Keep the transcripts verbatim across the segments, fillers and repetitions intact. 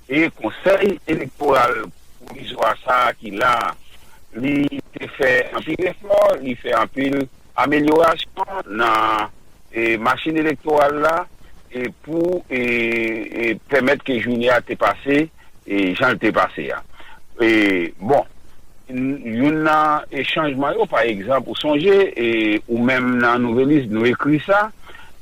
E Konsèy Elektoral Pwovizwa sa a ki la a, li te fè anpil efò, li fè anpil amelyorasyon nan e, machin elektoral la e pou e, e, pèmèt ke jounen an te pase e, jan l te pase a. E, bon, n- youn nan e, chanjman yo, pa egzanp, ou sonje, e, ou menm nan Nouvelis, nou ekri sa,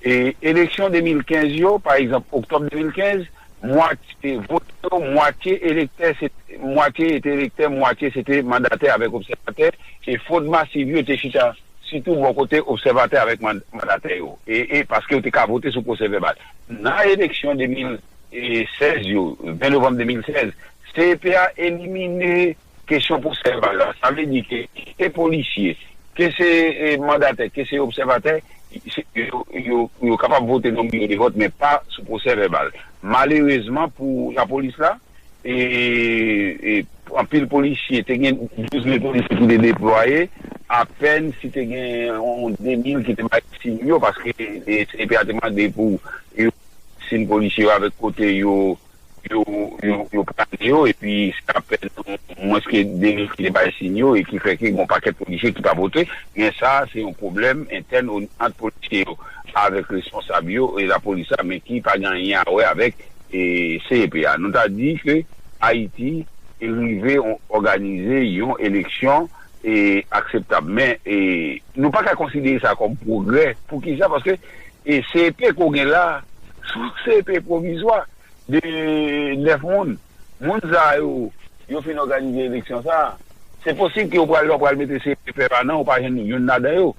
e, eleksyon de mil kenz yo, pa egzanp, oktòb de mil kenz, mwatye vote yo, mwatye elektè, se, mwatye te elektè, mwatye se te mandatè avèk obsèvatè, e fod masiv yo te chita sitou bò kote obsèvatè avèk man- mandatè yo, e, e paske yo te ka vote sou pwosè vèbal. Nan eleksyon de mil sèz yo, ven novanm de mil sèz, C E P a elimine kesyon pwosè vèbal la. Sa vle di ke ke se polisye, ke se e, mandatè, ke se obsèvatè, se- yo, yo, yo kapab vote nan biwo de vòt, men pa sou pwosè vèbal. Malerezman pou lapolis la, e, e anpil polisye, te gen douz mil polisye ki te deplwaye, apèn si te gen yon de mil ki te bay siy yo, paske e, C E P a te mande pou yo siy polisye yo avèk kote yo, yo, yo, yo prale yo, epi se apèn mwens ke de mil ki te bay siy yo, e ki fè ke gen yon pakèt polisye ki pa vote. Men sa, se yon pwoblèm entèn o- ant polisye yo avèk responsab yo e lapolis la, men ki pa gen anyen a wè avèk e, C E P a. Nou ta di ke Ayiti rive on- òganize yon eleksyon e, akseptab. Men e, nou pa ka konsidere sa kòm pwogrè. Poukisa? Paske e, C E P ke w gen la, se yon C E P pwovizwa de nèf moun. Moun sa yo, yo fin òganize eleksyon sa a. Se posib ke yo pral, yo pral mete C E P pèmanan, ou pa jwenn youn ladan yo.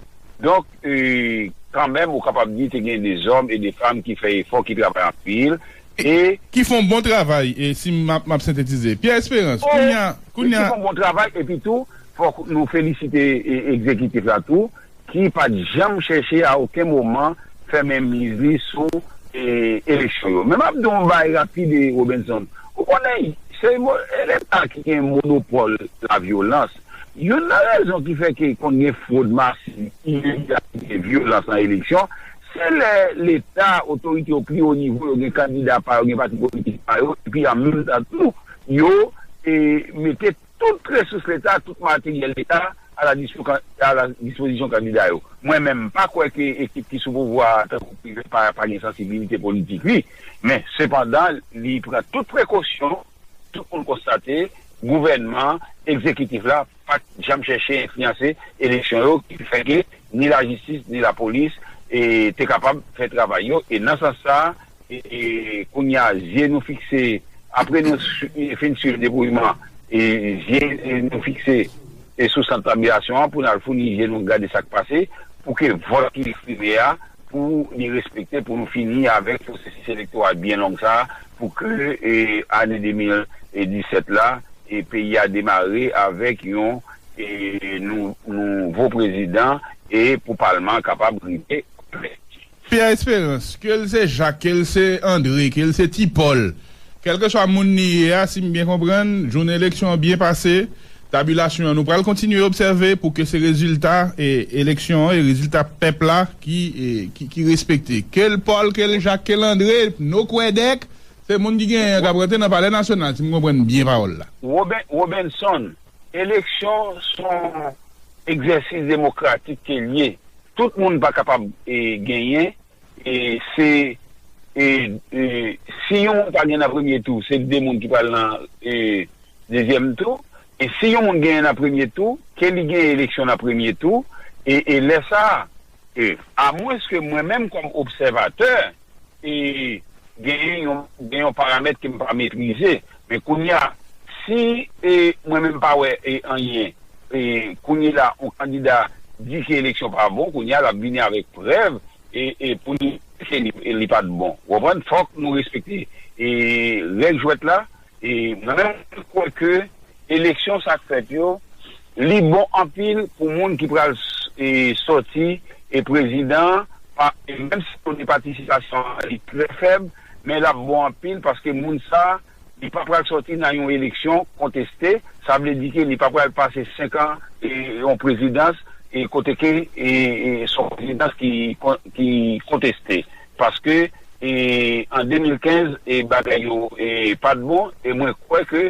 Donk, e, kanmenm, ou kapab di te gen de zòm e de fanm ki fè efò, ki travay anpil, e Ki fè yon bon travay, e si m ap, m ap sentetize. Pierre Espérance, e, kounye a, e kounye ki a, fè yon bon travay, epi tou, fòk nou felisite e, egzekitif la tou, ki pa t janm chèche a okenn moman fè menmiz li sou e, eleksyon yo. Men m ap di w yon bagay rapid, e, Robinson. Ou konnen, se mo- e Leta ki gen monopòl lavyolans. Youn nan rezon ki fè ke konn gen fwod masiv, ilegalite, vyolans nan eleksyon, se lè Leta, otorite yo pi wo nivo, yo gen kandida pa yo, gen pati politik pa yo, epi an menm tan tou, yo e, mete tout resous Leta, tout materyèl Leta a la dispo- a la dispozisyon kandida yo. Mwen menm, m pa kwè ke ekip ki sou pouvwa a, tankou Prive, pa, pa gen sansibilite politik li. Men, sepandan, li pran tout prekosyon, tout moun konstate, gouvènman, egzekitif la, pa t janm chèche enfliyanse eleksyon yo, ki fè ke ni lajistis, ni lapolis, e, te kapab fè travay yo. E nan sans sa a, e, e, kounye a, zye nou fikse, apre nou su- fin swiv depwouyman, e, zye e, nou fikse e, sou sant tabilasyon an pou n al founi zye nou gade sa k pase, pou ke vòt ki eksprime a, pou li respekte, pou nou fini avèk pwosesis elektoral byen long sa a, pou ke e, ane de mil disèt la, e, peyi a demare avèk yon e, nou- nouvo prezidan e pou palman an kapab rive anplè. Pierre Espérance, ke l se Jak, ke l se Andre, ke l se Ti Pòl, kèlkeswa moun li ye a, si m byen konprann, jounen eleksyon an byen pase, tabilasyon an, nou pral kontinye obsève pou ke se rezilta e, eleksyon an e rezilta pèp la ki, e, ki, ki respekte. Ke l Pòl, ke l Jak, ke l Andre, no kwèdèk, se moun ki genyen an k ap rantre nan Palè Nasyonal, si m konprann byen pawòl la. Robin, Robinson, eleksyon se yon egzèsis demokratik ke l ye. Tout moun pa kapab e, genyen. E, se, e, e, si yon moun pa gen nan premye tou, se de moun ki pral nan e, dezyèm tou. E si yon moun genyen nan premye tou, ke li genyen eleksyon nan premye tou. E, e lè sa a, e, amwenske mwen menm kòm obsèvatè, e, genyen yon, gen yon paramèt ke m pa metrize. Men kounye a, si e, mwen menm pa wè e, anyen, e, kounye la, yon kandida di ke eleksyon pa bon, kounye a, l ap vini avèk prèv e, e pou li ke li, e li pa t bon. Ou konprann? Fòk nou respekte e, règ jwèt la. E mwen menm, mwen kwè ke eleksyon sa k fèt yo, li bon anpil pou moun ki pral s- e, sòti e prezidan an, pa- e menm si to de patisipasyon an li trè fèb, men l ap bon anpil paske moun sa a, li pa pral sòti nan yon eleksyon konteste, sa vle di ke li pa pral pase senk an e, yon prezidans e kote ke e, e, se yon prezidans ki, ki konteste. Paske e, an de mil kenz, e, bagay yo, e, pa t bon, e mwen kwè ke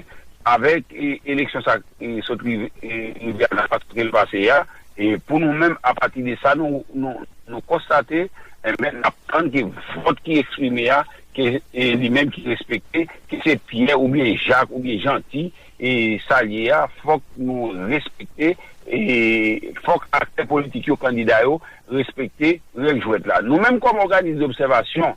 avèk, e, eleksyon sa, e, sot rive, e, rive a nan fason ke l pase a, e pou nou menm, apati de sa, nou, nou, nou konstate, enben, n ap tann ke vòt ki eksprime a, ke, e, li menm ki respekte, ke se Pyè oubyen Jak oubyen Janti, e, sa l ye a, fòk nou respekte, e, fòk aktè politik yo, kandida yo, respekte règ jwèt la. Nou menm kòm òganis dobsèvasyon,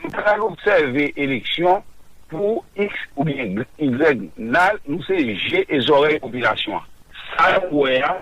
nou pral obsève eleksyon pou X oubyen Y. N a, nou se je e zòrèy popilasyon an. Sa nou wè a,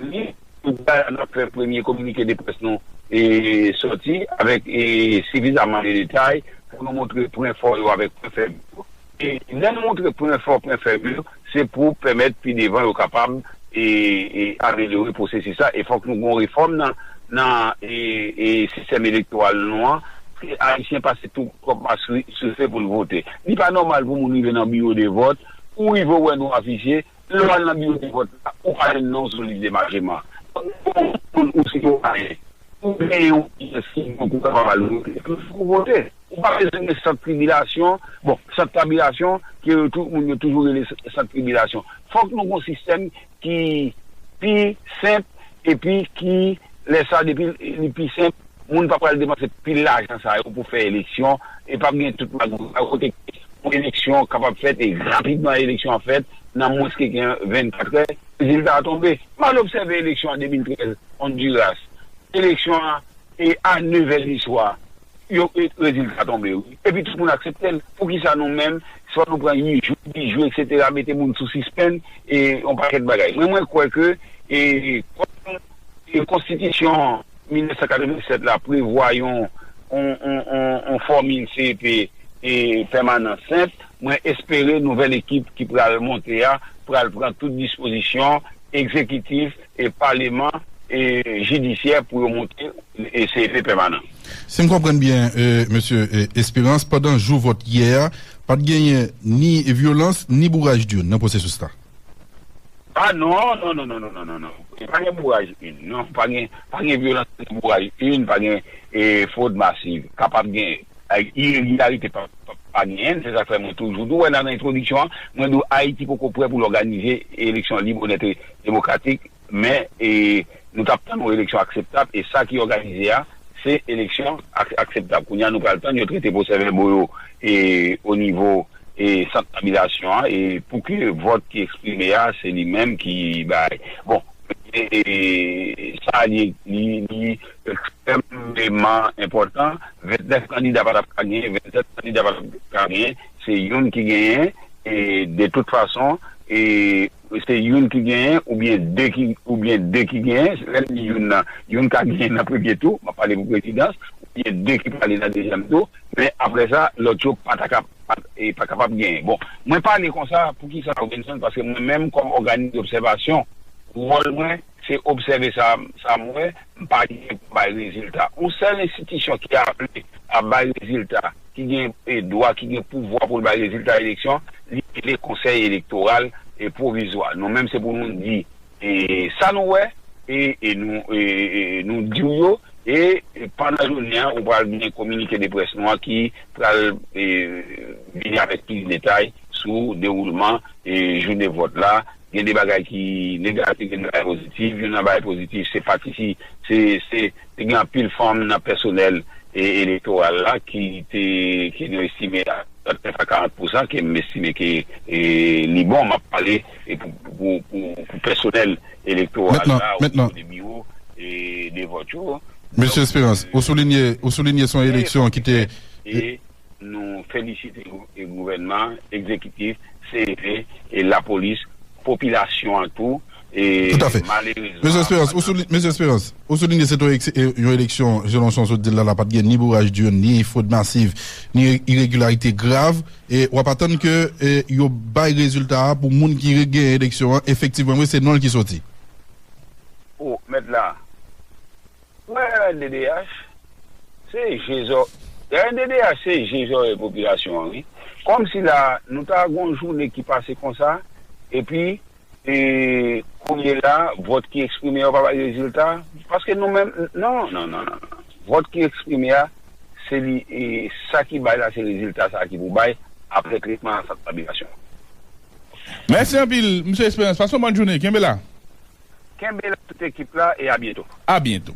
li, nou pral, n ap fè premye kominike de près nou, e, sòti avèk, e, sifizaman de detay pou nou montre pwen fò yo avèk pwen fèb yo. E lè nou montre pwen fò, pwen fèb yo, se pou pèmèt pi devan yo kapab, e, e, amelyore pwosesis la. E fòk nou gen yon refòm nan, nan, e, e, sistèm elektoral nou an, pou ke Ayisyen pase tou kòb pa sou, sou fè pou l vote. Li pa nòmal pou moun rive nan biwo de vòt, ou rive wè nou afiche, lè w al nan biwo de vòt la, ou pa jwenn non w sou lis de macheman. Ou, ou, ou sitwayen. Ou genyen yon pyès ki pou kapab al vote. Pou vote. Ou pa bezwen gen sant tribilasyon, bon, sant tabilasyon, ke yo tou, moun yo toujou rele sant tribilasyon. Fòk nou gen yon sistèm ki pi senp, epi ki, lè sa, depi li pi senp, moun pa pral depanse pil lajan sa yo pou fè eleksyon, e p ap gen tout magouy. Kote yon eleksyon kapab fèt, e rapidman eleksyon an fèt, nan mwens ke gen vennkatrè, rezilta a tonbe. M al obsève eleksyon an de mil trèz, Honduras. Eleksyon an, e a nevè di swa, yo, e, rezilta tonbe, wi. Epi tout moun aksepte l. Poukisa nou menm, swa nou pran uit jou, dis jou, etsetera, mete moun sou sispenn, e yon pakèt bagay. Mwen, mwen kwè ke, e, kòm, e, konstitisyon mil nèf san katrevennsèt la prevwa yon, yon, yon, yon, yon fòmil C E P, e, pèmanan senp, mwen espere nouvèl ekip ki pral monte a pral pran tout dispozisyon, egzekitif, e paleman, e jidisyè pou yo monte, e, C E P pèmanan. Si m konprann byen, e, mesye, e, Espérance, pandan jou vòt yè a, pa t genyen ni vyolans, ni bouraj diyoun nan pwosesis la? A non, non, non. E pa gen bouraj in, non. Pa gen, pa gen vyolans, pa gen bouraj in, pa gen, e, fwod masiv. Kapab gen, e, iregilarite pa, pa, pa genyen. Se sa k fè mwen toujou di w, wè nan, nan entwodiksyon an, mwen di w Ayiti poko prè pou l òganize eleksyon lib, onèt e demokratik. Men, e, nou t ap tann yon eleksyon akseptab, e sa ki òganize a, se eleksyon ak-, akseptab. Kounye a, nou pral tann yo trete pwosè vèbo yo, e, o nivo, e, sant tabilasyon an, e pou ke vòt ki eksprime a, se li menm ki bay. Bon, e, e, sa li, li, li ekstrèmeman enpòtan. Vennèf kandida pa t ap ka genyen, vennsèt kandida pa t ap ka genyen, se youn ki genyen, e de tout fason, e se youn ki genyen, oubyen de ki, oubyen de ki genyen, lè m di youn nan, youn ka genyen nan premye tou, m ap pale pou prezidans, oubyen de ki prale nan dezyèm tou, men apre sa, lòt yo pa ta ka, pa, e pa kapab genyen. Bon, mwen pale konsa, poukisa Robinson? Paske mwen menm, kòm òganis dobsèvasyon, wòl mwen, se obsève sa, sa m wè, m pa gen pou bay rezilta. Yon sèl enstitisyon ki aple ap bay rezilta, ki gen, e, dwa, ki gen pouvwa pou l bay rezilta eleksyon, li rele Konsèy Elektoral, e, Pwovizwa. Nou menm, se pou nou di, e, sa nou wè, e, e nou, e, e, e nou di w yo, e, e pandan jounen an, ou pral gen kominike de près nou an ki pral, e, vini avèk plis detay sou dewoulman, e, jounen vòt la, gen de bagay ki negatif, gen de bagay pozitif. Youn nan bagay pozitif, se patisi-, se, se, te gen anpil fanm nan pèsonèl, e, elektoral la ki te, ke nou estime a trannèf a karant pousan, ke m estime ke, e, li bon. M ap pale, e, pou, pou, pou, pou pèsonèl elektoral la, o nivo de biwo, e, de vòt yo. Mesye Espérance, ou soulinye, ou soulinye se yon eleksyon ki te, e, nou felisite gou-, e gouvènman, egzekitif, C E P, e lapolis, popilasyon an tou, e malerezman. Mesye Espérance, ou soulinye, Mesye Espérance, ou soulinye se te yon ek-, e, yon eleksyon, selon sa w sot di l la, la pa t gen ni bouraj diyoun, ni fwod masiv, ni iregilarite grav, e w ap atann ke, e, yo bay rezilta a pou moun ki re-, genyen eleksyon an, efektivman, wi, se non l ki soti. O, mèt la. Wè, R N D D H, se je zò-, R N D D H se je zòrèy popilasyon an, wi. Kòmsi la, nou ta gon jounen ki pase konsa, epi, e, kounye la, vòt ki eksprime yo pa bay rezilta, paske nou menm, non, non, non, non, non. Vòt ki eksprime a, se li, e, sa ki bay la, se rezilta sa ki pou bay apre tretman an sant labirasyon. Mèsi anpil, Mesye Esperans. Pase yon bòn jounen. Kenbe la. Kenbe la tout ekip la e a byento. A byento.